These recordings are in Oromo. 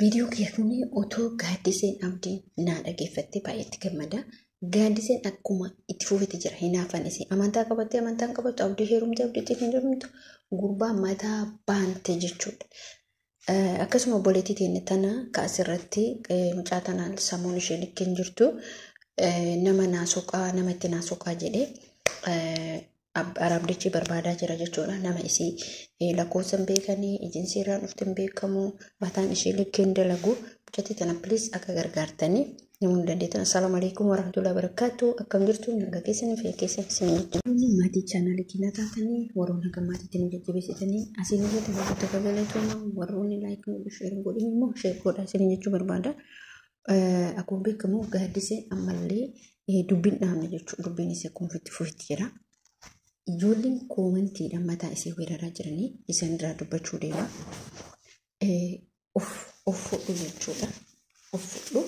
Viidiyoo kiyya kun otoo Gaaddiseen Abdii naa dhageeffattee baay'eetti gammada. Gaaddiseen akkuma itti fufetti jira. Hinaafan isii amantaa qabattee amantaan qabattu, Abdii heerumtee Abdiitti hin heerumtu, gurbaa mataa baante jechuudha. Akkasuma obboleettii teenya tana ka asirratti mucaa tanaan sammuun ishee likkii hin jirtu, nama naasoqaa, nama itti naasoqaa jedhee Arabdichi barbaadaa jira jechuudha. Nama isii lakkoofsa hin beekanii, ejinsii irraa dhufte hin beekamu, mataan ishee likkii hin dalagu. Mucattii tana please akka gargaartanii namoonni dandeettan. Assalaamu alaikum warahmatullahi wabarakatuh. Akkam jirtu? Nagaa keessanii fi keessan isin jechuudha. Namoonni maatii chaanaalii keenyaa taatanii, warroonni hanga maatiitti nu jajjabeessitanii asiin irratti baay'ee galatoomaa, warroonni like nu share godhin immoo share godhaa isin jechuu barbaada. Akkuma beekamu Gaaddiseen ammallee dubbiin dhaabne jechuudha. Dubbiin isee akkuma ofitti fufetti jira. Ijoolleen koomantiidhaan mataa isee weeraraa jiranii isaan irraa dubbachuu deema. Of fudhu jechuudha. Of fudhu,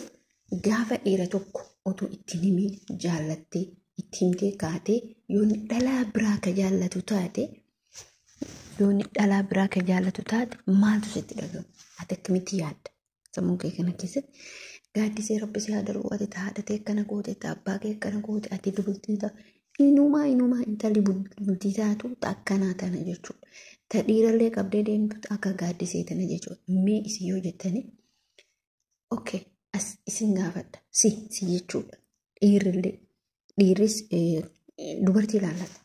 gaafa dhiira tokko otoo itti himiin jaallattee itti himtee kaatee yoonni dhalaa biraa ka jaallatu taate, yoonni dhalaa biraa ka jaallatu taate, maaltu sitti dhaga'ama? Ati akkamitti yaadda? Sammuu kee kana keessatti Gaaddisee rabbi si haa darbu, ati haadha ta'e akkana goote, abbaa kee akkana goote, ati bultii ta'a. Inumaa intalli bultii taatu akkanaa tana jechuudha. Ta dhiirallee qabdee deemtu akka Gaaddisee tana jechuudha. Mee isin yoo jettanii, okay, as isin gaafadha, si jechuudha. Dhiirrillee dhiirris dubartii ilaallata.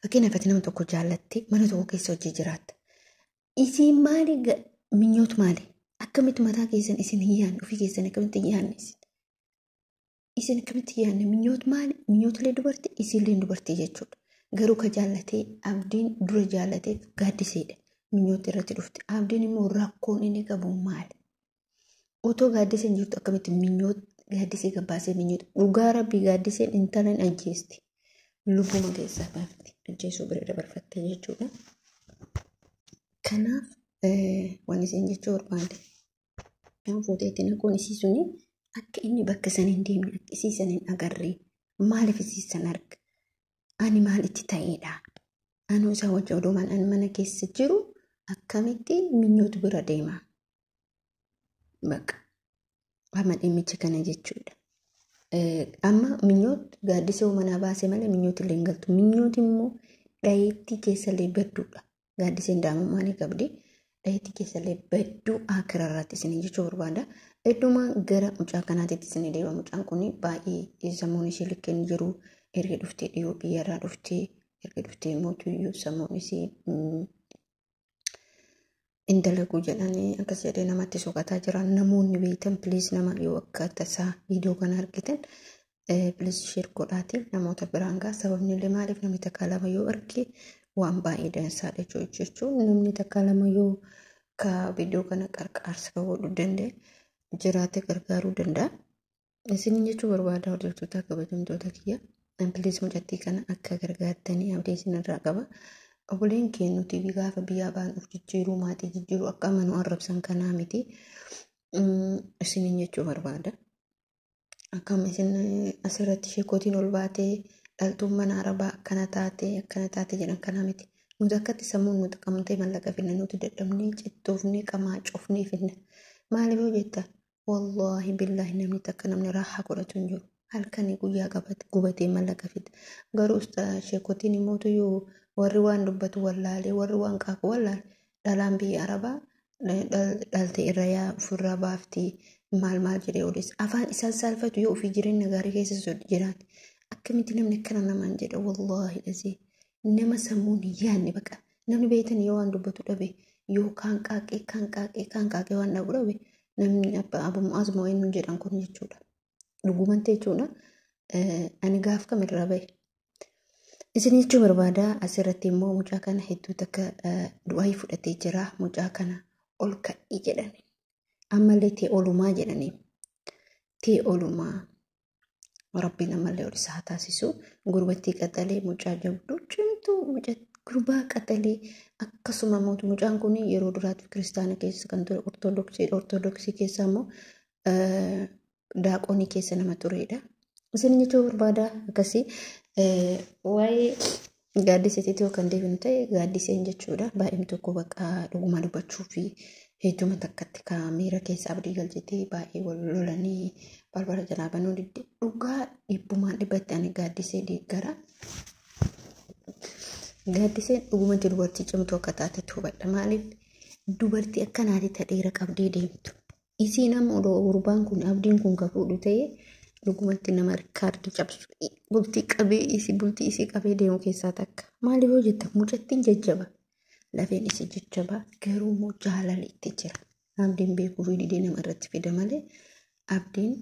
Fakkeenyaaf ati nama tokko jaallattee mana tokko keessa hojii jiraatta. Isin maali minyoot maali? Akkamitti mataa keessan isin hin yaadne, ofii keessan akkamitti hin yaadne isin? Isin akkamitti hin yaadne? Minyoot maali? Minyootilee dubartii, isinillee dubartii jechuudha. Garuu ka jaallatee Abdiin dura jaallatee Gaaddiseedha. Minyoot irratti dhufte. Abdiin immoo rakkoon inni qabu maali? Otoo Gaaddiseen jirtu akkamitti minyoot Gaaddisee gabbaasee minyoot? Dhugaa rabbii Gaaddiseen intala hin ajjeesti. Lubbuma keessaa baafti. Ajjeesuu bira dabarfatte jechuudha. Kanaaf waan isin jechuu barbaade. Kan fuutee itti naquun isii suni akka inni bakka san hin deemne, akka isii san hin agarree, maaliif isii san arga? Ani maal itti ta'eedha? Anuu isaa wajji odumaan ani mana keessa jiru akkamitti minyootu bira deema? Bakka amma dhimmicha kana jechuudha. Amma minyoot Gaaddisee manaa baasee malee minyoot illee hin galtu. Minyoot immoo dhayeettii keessallee badduudha. Gaaddiseen daa'imummaa ni qabdi. Dhayeettii keessallee badduu akirarraatti isin jechuu barbaada. Heddumaan gara mucaa kanaatitti isin deema. Mucaan kun baay'ee sammuun ishee likkee hin jiru. Erga dhuftee dhiyoo biyyarraa dhuftee, erga dhuftee mootuyyuu sammuun ishee hin dalaguu jedhanii akkas jedhee namatti soqataa jira. Namoonni beektan please, nama yoo akka tasaa viidiyoo kana argitan, please share godhaatii namoota biraan ga'a. Sababni illee maaliif, namni takka lama yoo arge waan baay'ee dansaadha jechuun namni takka lama yoo ka viidiyoo kana qarqaarsa godhuu danda'e jiraate gargaaruu danda'a. Isin jechuu barbaada, hordoftoota kabajamtoota kiyya. Please mucattii kana akka gargaartanii abdii isinirraa qaba. Obboleen keenya nuti gaafa biyyaa ba'an of jijjiiruu, maatii jijjiiruu, akka amanuu arrabsan kanaa miti. Isiniin jechuu barbaada. Akkam isin asirratti sheekootiin ol baatee dhaltuun mana arabaa akkana taate, akkana taate jedhan kanaa miti. Nuti akkatti sammuun nuti qabamtee mallaqa finna, nuti dadhabnee cittoofnee qamaa cufnee finna. Maaliif yoo jetta, wallaahi billaahi namni takka namni raahaa godhatu hin jiru. Halkanii guyyaa qabate gubatee mallaqa fida. Garuu sheekotiin immoo yoo warri waan dubbatu wallaalee, warri waan qaaqu wallaale, dhalaan biyya arabaa dhalte irra yaa ofirraa baafti maal maal jedhee odeessa. Afaan isaan saalfatu yoo ofii jireenya gaarii keessa jiraate. Akkamitti namni akkana namaan jedha? Wallaahi dhasee nama sammuun hin yaadne baqa. Namni beektan yoo waan dubbatu dhabe, yoo kaan qaaqee kaan qaaqee kaan qaaqee waan dhabu dhabe, namni abbaa Abu Mu'aaz moo eenyuun jedhan kun jechuudha. Dhugumatti jechuudha. Ani gaaf kamirraa bahe. Isin jechuu barbaada, asirratti immoo mucaa kana hedduu takka du'aa fudhatee jira. Mucaa kana ol ka'ii jedhani. Ammallee ta'e olumaa jedhanii. Ta'e olumaa. Rabbiin ammallee ol isaa taasisu. Gurbattii qaxalee, mucaa jabduu cimtuu, mucaa gurbaa qaxalee, akkasuma mucaan kun yeroo duraatti kiristaana keessa kan ture, ortodoksii keessa immoo daaqonii keessa nama turedha. Isin jechuu barbaada akkasii. Waa'ee Gaaddiseetitti yoo kan deebinu ta'e, Gaaddiseen jechuudha baay'een tokko bakka dhuguma dubbachuu fi Hedduma takkatti miira keessa abdii galchitee baay'ee wal lolanii balbala jalaa banuu didde. Dhugaa dhibbumaan dhibbatti ani gaaddisee deeggara. Gaaddiseen dhugumatti dubartii cimtuu akka taatetti hubadha. Maaliif dubartii akkanaati ta dhiira qabdee deemtu. Isiin amma odoo gurbaan kun abdiin kun ka fuudhu ta'ee dhugumatti nama kaardii cabsu bultii qabee isii bultii isii qabee deemu keessaa takka. Maaliif yoo jetta mucattiin jajjaba. Lafeen isii jajjaba garuu immoo jaalala itti jira. Abdiin beekuu fi didee nama irratti fida malee abdiin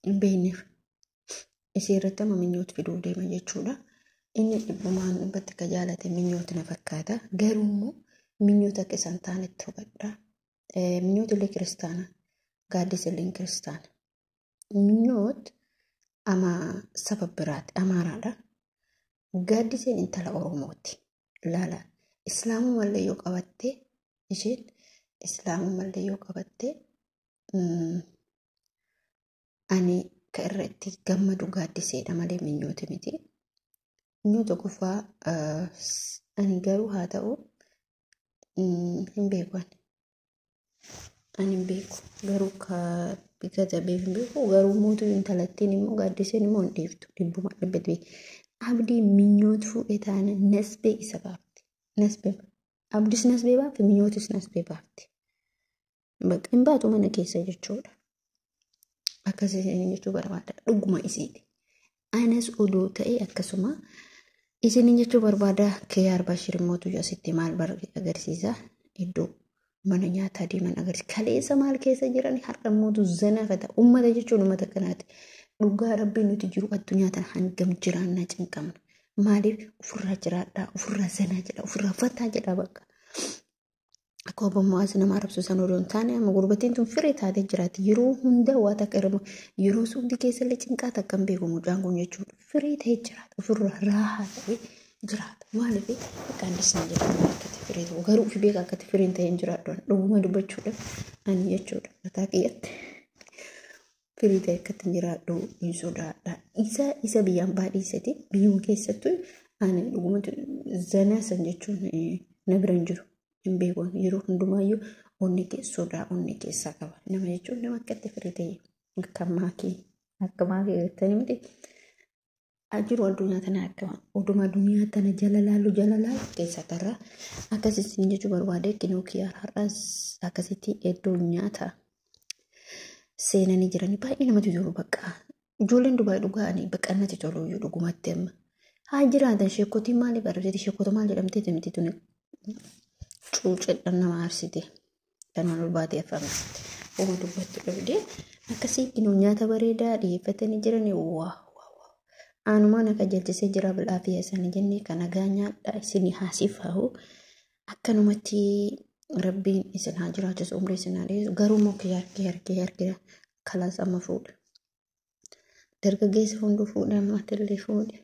hin beekneef isii irratti amma minyoota fiduuf deema jechuudha. Inni dhibbumaan dhibbatti ka jaalate minyoota na fakkaata. Garuu immoo minyoota akka isaan taanetti hubadha. Minyoota illee kiristaana. Gaaddisa illee kiristaana. Minyoot ama saba biraati. Amaaraadha. Gaaddiseen intala Oromooti. Ilaala. Islaamumallee yoo qabatte isheen islaamumallee yoo qabatte ani ka irra itti gammadu gaaddiseedha malee minyooti miti. Minyoota qofaa ani garuu haa ta'u hin beeku ani. Ani hin beeku garuu ka jabeef hin beeku garuu mootu intalattiin immoo gaaddiseen immoo hin dhiiftu dhibbuma dhibbatti. Abdii minyoota fuudhee taana nasbee isa baafti. Nasbee abdis nasbee baafti minyootis nasbee baafti. Bakka hin baatu mana keessa jechuudha. Akkasii jechuu barbaada dhuguma isiiti. Anas odoo ta'e akkasuma isiniin jechuu barbaada. Kiyyaar Bashir mootu asitti maal agarsiisa? Iddoo mana nyaataa deeman agarsiisa. Kaleessa maal keessa jiran har'a mootu zanafata. Uummata jechuun uummata kanaati. Dhugaa rabbii nuti jiru addunyaa tana hangam jiraannaa cinqamna. Maaliif ofirraa jiraadhaa, ofirraa zanaa jedha, ofirraa fataa jedha bakka. Akka obbo Mo'aas nama arrabsu san odoo hin taane amma gurbattiin tun firee taatee jiraatti. Yeroo hunda waa takka irra yeroo suuqii keessallee cinqaa takka hin beeku mucaan kun jechuudha. Firee ta'ee jiraata. Ofirraa raahaa ta'ee jiraata. Maaliif akka andisni jedhamu akkatti firee ta'u garuu ofi beeka akkatti fireen ta'ee hin jiraadhu. Dhuguma dubbachuudhaaf ani jechuudha. Mataa kiyyatti firii ta'e akkatti hin jiraadhu hin sodaadha. Isa biyyaan baadhiisati biyyuma keessattuu ani dhugumatti zanaa san jechuun na bira hin jiru. Hin beeku yeroo hundumaayyuu onni sodaa onni keessaa qaba. Nama jechuun nama akkatti firii ta'e akka maakii jettanii miti. Jiru addunyaa tana akka oduma addunyaa tana jala laalu keessa tarra akkasitti jechuu barbaade kinoo kiyyaar har'as akkasitti iddoo nyaata seenanii jiranii baay'ee namatti tolu bakka. Ijoolleen Dubaay dhugaanii bakka natti tolu iyyuu dhugumatti amma. Haa jiraatan sheekotiin maaliif arrabsiti sheekota maal jedhamtee miti tuni cuucedhaan nama aarsite. Kanaan ol baatee afaan Oma dubbattu dhabdee akkasii kinoo nyaata bareedaa dhiyeeffatanii jiranii waa. Aanumaan akka jalchisee jira bilaa fi isaanii jennee kan nagaa nyaadha isin haasifaahu akkanumatti rabbiin isin haa jiraachisu umrii isin haa dheeressu garuu immoo kiyyaar kalaas amma fuudha. Dargaggeessi hunduu fuudha ammatillee fuudha.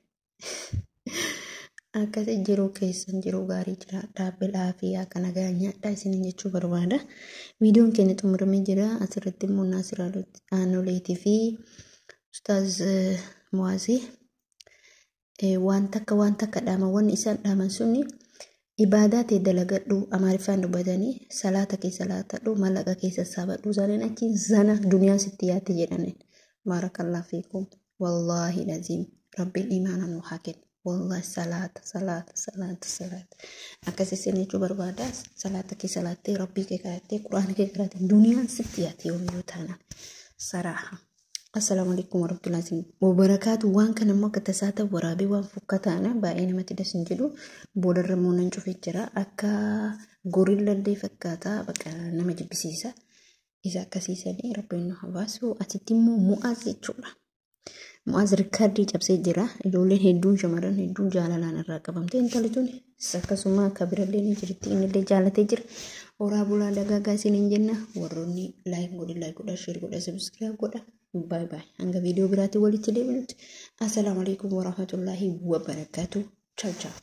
Akkasii jiruu keessan jiruu gaarii jiraadha bilaa fi akka nagaa nyaadha isiniin jechuu barbaada. Viidiyoon keenya xumuramee jira asirratti immoo Naasir Aanoleetii fi Ustaaz Muwaazii. Waan takka dhaaman wanni isaan dhaaman suni ibaadaa ta'e dalagadhu amaariffaan dubbatanii salaata kee salaatadhu mallaqa kee sassaabadhu isaaniin achiin zana duniyaa sitti yaate jedhaniin. Baarakallaa fiikum wallaahi laziim rabbiin imaana nu haa kennu. Wallaahi salaata salaata salaata salaata akkas isin jechuu barbaada salaata kee salaattee rabbii kee kadhattee quraana kee kadhattee duniyaan sitti yaate yoomiyyuu taanaan saraaha. Assalaamu alaikum warahmatullahi wabarakaatu. Waan kana immoo akka tasaa ta'u waraabee waan fokkataana baay'ee namatti das hin jedhu boodarra immoo nan cufee jira. Akka gorillallee fakkaata bakka nama jibbisiisa. Isa akkasiisanii rabbiin nu haa baasu. Asitti immoo Mu'aaz jechuudha. Mu'aaz rikaardii cabsee jira. Ijoolleen hedduun shamarran hedduun jaalalaan irraa qabamte intalli tun akkasuma akka birallee ni jirti innillee jaalatee jira. Horaa bulaa dagaagaa isiniin jenna. Warroonni laayik godhe laayik godha sheer godha sabiskiraayib godha. Bye bye. Hanga viidiyoo biraatti walitti deebinutti. Assalaamu alaikum warahmatullahi wabarakatuh. Ciao ciao.